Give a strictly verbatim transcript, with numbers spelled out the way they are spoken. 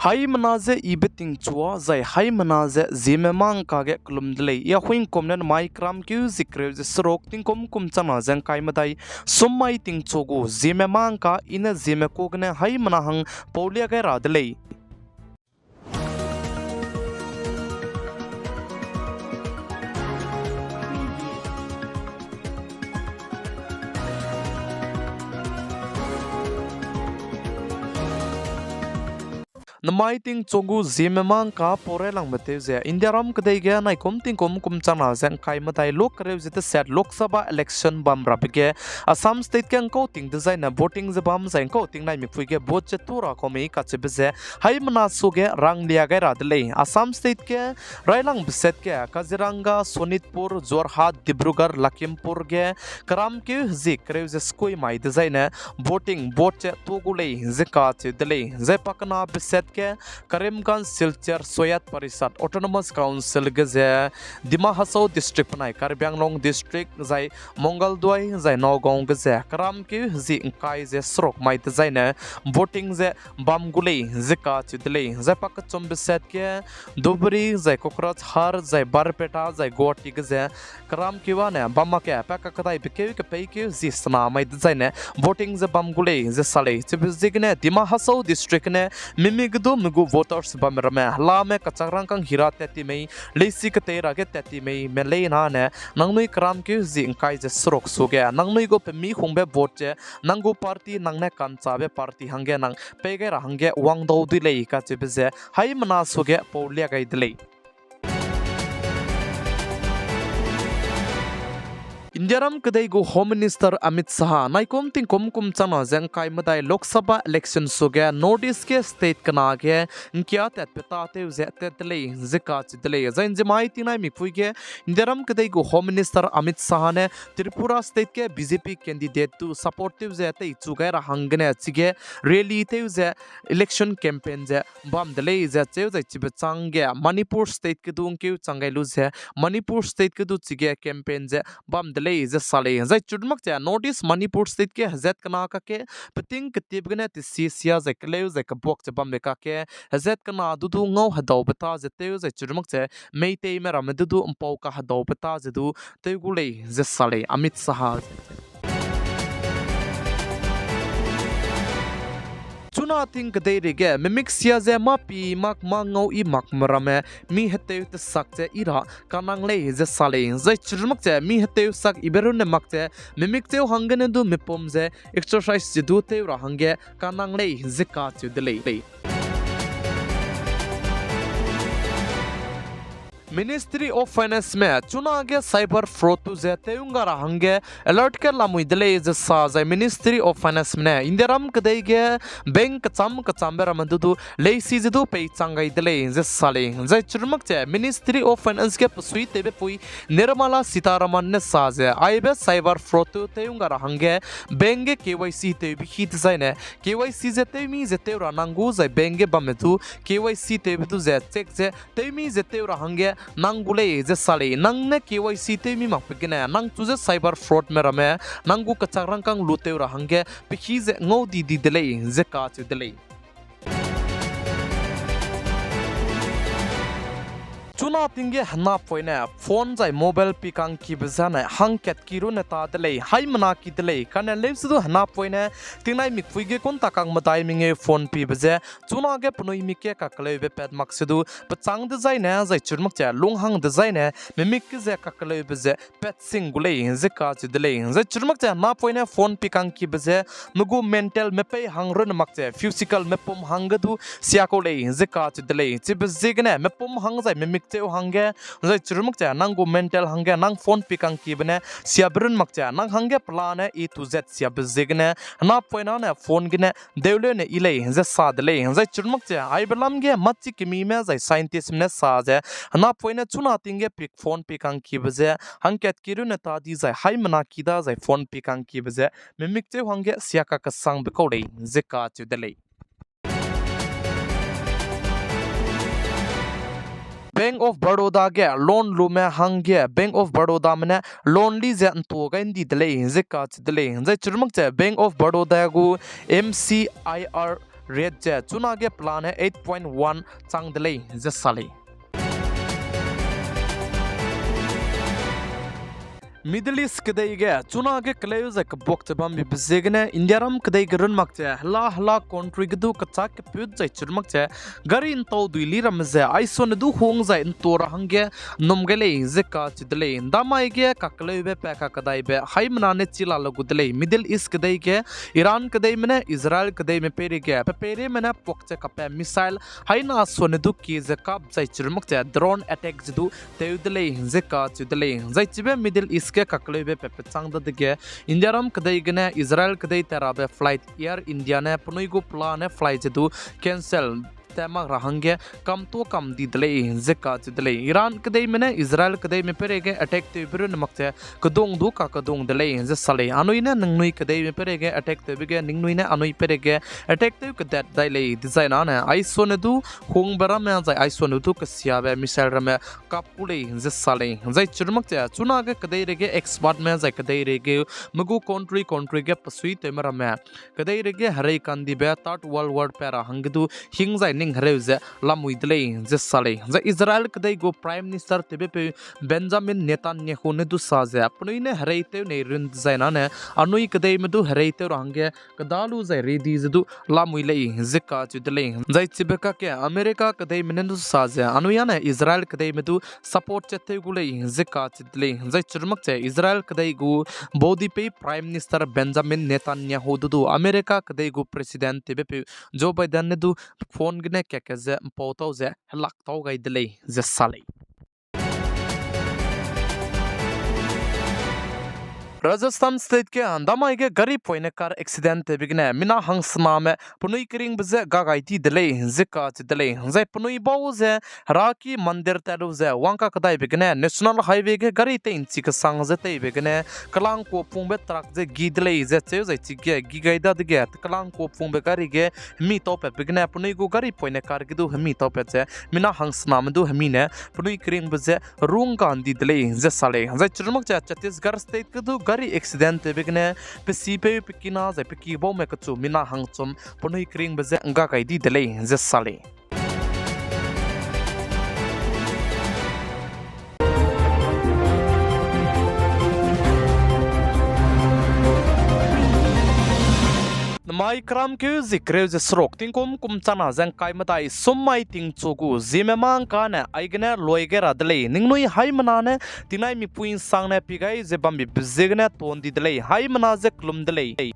Haimena ze ibe tingchua zai haimena ze Zeme mangka ge kelum de lei. Ia huingkum ne namai keramkeu zie kereu ze seruk tingkum kum changna ze ngkai medai sum mai tingchu gu Zeme mangka i ne Zeme ku gene haimena hang paulia gai ra de lei. Namai tingchu gu Zeme mangka pau railangbe tew ze Indiaram kedei ge naikum tingkum kum changna ze ngkai medai luk kereu ze teset Lok Sabha election bam rabe ge Assam State ge ngkau ting dezaine voting ze bam zai ngkau ting naimikpui ge vote ze tu ra kau mei kacheube ze haimena suage ranglia gai ra de lei. Assam State ge railangbe set ge Kaziranga, Sonitpur, Jorhat, Dibrugarh, Lakhimpur ge keramkeu hezie kereu ze sekui mai dezaine voting vote ze tu gu lei ze kacheu de lei. Zai pakenabe set ge Karimganj, Silchar, Soyat Parishat Autonomous Council ge ze Dima Hasao District benai Karbi Anglong District zai Mongoldoy zai Nagaon ge ze keramkeu hezie ngkai ze seruk mai dezaine voting ze bam gu lei ze kacheu de lei. Zai pakechumbe set ge Dhubri zai Kokrajhar zai Barpeta zai Guwahati ge ze keramkeu ane bam mak ge pa kakedaibe keu kepeikeu hezie sena mai dezaine voting ze bam gu lei ze sa lei. Chibe ziegene Dima Hasao District gene mimi ge du me gu voters bamme ramme helame kachak rangkâng hira tat ti mei, leisi ketei ra ge tat ti mei, me leine nangnui keramkeu hezie ngkai ze seruk suage nangnui gu pemi hungbe vote ze nang gu party nang ne ka'nchâbe party hangge nang pei gai ra hangge wangdau dui lei kacheube ze haimena suage pau lia gai de lei. Indiaram kedei gu Home Minister Amit Shah naikum tingkum kum changna ze ngkai medai Lok Sabha election suage North East ge state kena ge ngkia tatbe tâtew ze tat de lei ze kacheu de lei. Zai nzemai tingnai mikpui ge Indiaram kedei gu Home Minister Amit Shah ne Tripura state ge B J P candidate du support tew ze teichu gai ra hanggene chige rally tew ze election campaign ze bam de lei ze cheu zai chibe chângge Manipur state ge du ngkeu chang gai lu ze Manipur state ge du chige campaign ze bam de lei ze sa lei. Zai chirmak ze North East Manipur state ge hezat kena kakge peting ketip gene tesie sia zai keleu zai kebuak ze bambe kakge hezat kena du du ngau hedaube ta ze tew zai chirmak ze Meiteime ramme du du mpau kahedaube ta ze du tew gu lei ze sa lei Amit Shah ze. Chuna ting kedeireige mimik sia ze mâ pi mak mâ ngau i makme ramme mi hetew tesak ze i ra kanang lei ze sa lei. Zai chirmak ze mi hetew sak ibe runne mak ze mimik cheu hanggene du mipum ze exercise ze du tew ra hangge kanang lei ze kacheu de lei. Ministry of Finance me chunage cyber fraud tu ze tew ngga ra hangge alert ke lamui de lei ze sa zai Ministry of Finance me ne Indiaram kedei ge bank kecham kechambe ramme du du leisi ze du peichang gai de lei ze sa lei. Zai chirmak ze Ministry of Finance ge pesuitewbe pui Nirmala Sitharaman ne sa ze aibe cyber fraud tu tew ngga ra hangge bank ge K Y C tewbe hi dezaine K Y C ze tewmi ze tew ra nang gu zai bank ge bamme du K Y C tewbe du ze check ze tewmi ze tew ra hangge nang gu lei ze sa lei. Nang ne K Y C tewmi makbe gene nang chu ze cyber fraud me ramme nang gu kechak rangkâng lu tew ra hangge pehî ze ngau di di de lei ze kacheu de lei. Chuna ting ge henapoine phone zai mobile pi kangkibe zene hangkat ki runne ta de lei, haimena ki de lei, kane leuse du henapoine tingnai mikpui ge kunta kang medai mengeu phone pibe ze chunage penui mik ge kakeleube pat mak se du pechâng dezaine zai chirmak ze lunghang dezaine mimik ge ze kakeleube ze pat sing gu lei ze kacheu de lei. Zai chirmak ze henapoine phone pi kangkibe ze me gu mental mepei hang runne mak ze physical mepum hangge du sia kau lei ze kacheu de lei. Chibe ziegene mepum hang zai mimik cheu hangge zai chirmak ze nang gu mental hangge nang phone pi kangkibe ne siabe run mak ze nang hangge pelane A to Z siabe ziegene henapoina ne phone gene deu leu ne i lei ze sa de lei. Zai chirmak ze aibe lam ge machi kemime zai scientistme ne sa ze henapoine chuna ting ge pi phone pi kangkibe ze hangkat ki runne ta di zai haimena ki da zai phone pi kangkibe ze mimik cheu hangge sia kakesangbe kau lei ze kacheu de lei. Bank of Baroda ge loan lume hangge Bank of Barodame ne loan li ze ntua gai ndi de lei ze kacheu de lei. Zai chirmak ze Bank of Baroda gu M C I R rate ze chunage pelane eight point one chang de lei ze sa lei. Middle East kedei ge chunage keleu zai kebuak ze bambe ziegene Indiaram kedei ge run mak ze hela hela country ge du kechâk keput zai chirun mak ze gari ntau dui li ramme ze aisone du hung zai ntua ra hangge nnum gai lei ze kacheu de lei. Ndamai ge kakeleube pe kakedaibe haimena ne chi la le gu de lei. Middle East kedei ge Iran kedeime ne Israel kedeime peireige pe peireime ne puak ze kape missile haina suane du kie ze kap zai chirun mak ze drone attack ze du tew de lei ze kacheu de lei. Zai chibe Middle East ge kakeleube pe pechâng dadege Indiaram kedei gene Israel kedei tat rabe flight Air India ne penui gu pelane flight ze du cancel tat mak ra hangge kam tuâ kam di de lei ze kacheu de lei. Iran kedeime ne Israel kedeime peireige attack tewbe runne mak ze kedung du kakedung de lei ze sa lei. Anui ne ningnui kedeime peireige attack tewbe ge ningnui ne anui peireige attack tew kedat dai lei. Dezai nane aisone du hungbe ramme zai aisone du kesiabe missile ramme kap ku lei ze sa lei. Zai chirun mak ze chunage kedeireige expertme zai kedeireige me gu country country ge pesuitewme ramme kedeireige herei kandibe Third World War pat ra hangge du hing zai ning hereu ze lamui de lei ze sa lei. Zai Israel kedei gu Prime Minister tewbepeu Benjamin Netanyahu ne du sa ze penui ne hereitew nei run dezai nane anui kedeime du hereitew ra hangge keda lu zai ready ze du lamui lei ze kacheu de lei. Zai chibe kakge America kedeime ne du sa ze anui âne Israel kedeime du support chat tew gu lei ze kacheu de lei. Zai chirun mak ze Israel kedei gu baudipeu Prime Minister Benjamin Netanyahu du du America kedei gu President tewbepeu Joe Biden ne du phone gene kak ze mpau tau ze helak tau gai de lei ze sa lei. Rajasthan State ge ndamai ge gari poine car accident tewbe gene mina hangsename penui keringbe je ga gai di de lei ze kacheu de lei. Zai penui bau ze heraki mandir tat lu ze wang kakedaibe gene National Highway ge gari tei nchi kesang ze teibe gene kelang kuapungbe truck ze gi de lei ze cheu zai chige gi gai dadege kelang kuapungbe gari ge hemi taupatbe gene penui gu gari poine car ge du hemi taupat ze mina hangsename du hemi ne penui keringbe je rung ga ndi de lei ze sa lei. Zai chirun mak ze Chhattisgarh State ge du gari accident tewbe gene pesipeu pekina zai peki baume kechu mina hangchum penui keringbe je ngga gai di de lei ze sa lei. Namai keramkeu zie kereu ze seruk tingkum kum chana ze ngkai medai sum mai tingchu gu Zeme mâ ngkane aigene luai gai ra de lei. Ningnui haimena ne tinai mipui nsangne pi gai ze bambe ziegene ton di de lei. Haimena je kelum de lei.